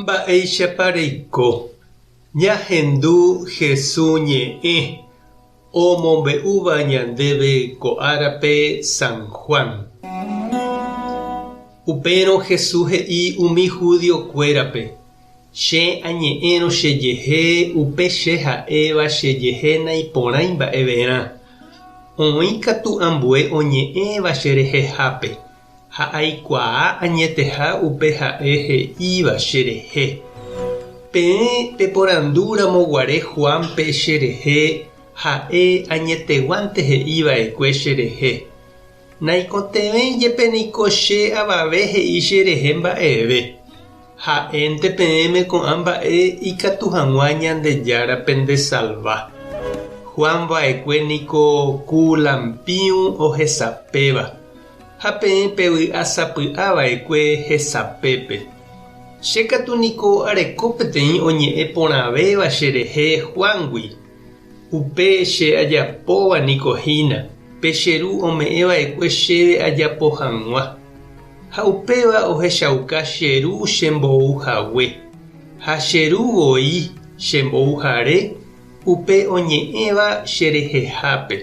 Mba'éichapa reiko? Ñahendu Hesu ñe'ẽ omombe'úva ñandéve ko árape San Juan. Upérõ Hesu he'i umi judiokuérape, Che añe'ẽrõ chejehe upe che ha'éva chejehe naiporãi mba'everã. Oĩ katu ambue oñe'ẽva cherehehápe, Ha aikuaa añeteha upe ha'e he'íva che rehe. Peẽ peporandu ramo guare Juánpe che rehe, ha'e añeteguánte he'i va'ekue che rehe. Naikotevẽi jepe niko che avave he'i che rehe mba'eve. Ha'énte peẽme ko'ã mba'e ikatu hag̃ua Ñandejára pendesalva. Juan va'ekue niko ku lampĩu ohesapéva. Ha peẽ pevy'a sapy'a va'ekue hesapépe. Che katu niko areko peteĩ oñe'ẽ porãvéva che rehe Juángui. Upe che ajapóva niko hína, pe che Ru ome'ẽ va'ekue chéve ajapo hag̃ua. Ha upéva ohechauka che Ru chembou hague. Ha che Ru voi chembouhare Upe oñe'ẽva che rehehápe.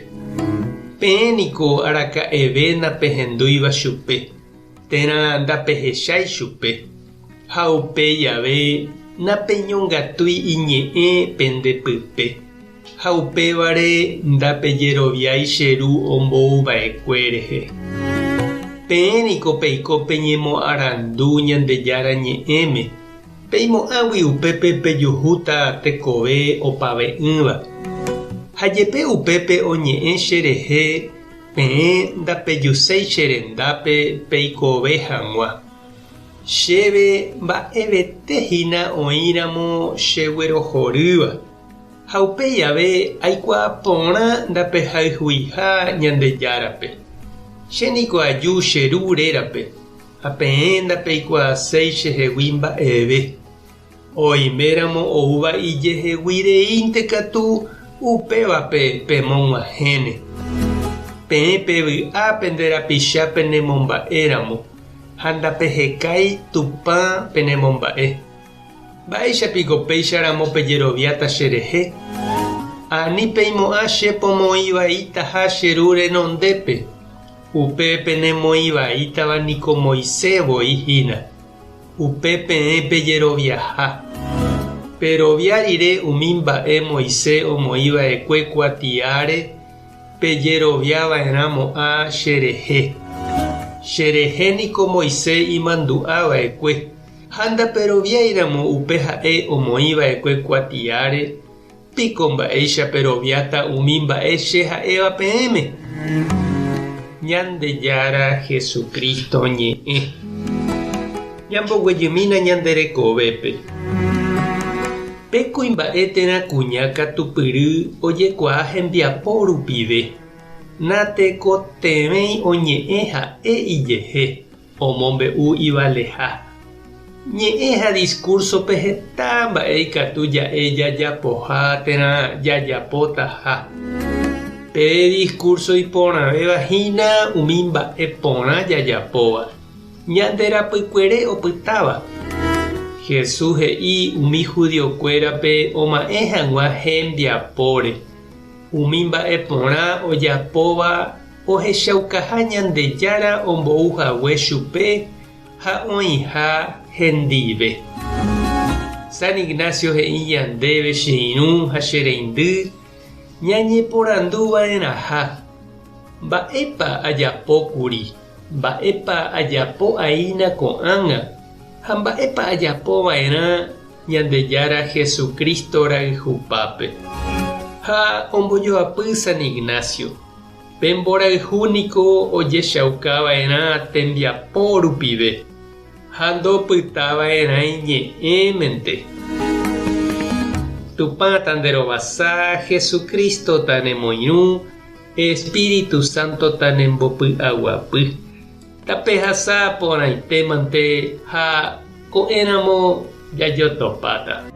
Peẽ niko araka'eve napehendúiva chupe, térã ndapehechái chupe, ha upe jave napeñongatúi iñe'ẽ pende pype, ha upévare ndapejeroviái che Ru ombou va'ekue rehe. Peẽ niko peiko peñemoarandu Ñandejára Ñe'ẽme, Peimo'ãgui upépe pejuhúta tekove opave'ỹva. Ha jepe upépe oñe'ẽ che rehe peẽ ndapejuséi che rendápe peikove hag̃ua. Chéve mba'evete hína oĩramo cheguerohorýva, ha upéi ave aikuaa porã ndapehayhuiha Ñandejárape. Che niko aju che Ru rérape. Ha peẽ ndapeikuaaséi chehegui mba'eve. Oiméramo oúva ijehegui reínte katu, upévape pemog̃uahẽne. Peẽ pevy'a pende rapicha penemomba'éramo, ha ndapehekái Tupã penemomba'e. Mba'éicha piko péicha ramo pejeroviáta cherehe? Ani peimo'ã che pomoĩ vaitaha che Ru renondépe. Upe penemoĩ vaítava niko Moisés voi hína, upe peẽ pejeroviaha. Perovia rire umi mba'e Moisés omoĩ va'ekue kuatiáre, pejerovia va'erã mo'ã che rehe. Che rehe niko Moisés imandu'a va'ekue, ha ndaperoviái ramo upe ha'e omoĩ va'ekue kuatiáre, Piko mba'éicha peroviáta umi mba'e che ha'éva peẽme? Ñandejára Jesucristo ñe'ẽ. Ñamboguejymína ñande rekovépe. Pe kuimba'e térã kuña katupyry ojekuaa hembiapo rupive. Natekotevẽi oñe'ẽ ha'e ijehe. Omombe'u ivaleha. Ñe'ẽ ha diskúrsope heta mba'e ikatu ja'e jajapoha térã jajapotaha. Pe diskúrso iporãvéva hína umi mba'e porã jajapóva, ñande rapykuere opytáva. Jesús he'i umi judiokuérape oma'ẽ hag̃ua hembiapóre, umi mba'e porã ojapóva Ohechaukaha Ñandejára ombou hague chupe ha oĩha hendive. San Ignacio he'i ñandéve che irũ ha che reindy ñañeporandu va'erãha, Mba'épa ajapo kuri, mba'épa ajapo aína ko'ág̃a ha mba'épa ajapo va'erã Ñandejára Jesucristo rayhupápe. Ha ombojoapy San Ignacio, Pe mborayhu niko ojechauka va'erã tembiapo rupive ha ndopyta va'erã iñe'ẽmente. Tupã tanderovasa, Jesucristo tanemoirũ, Espíritu Santo tanembopy'aguapy. Tapehasa porãitémante ha ko'ẽramo jajotopáta.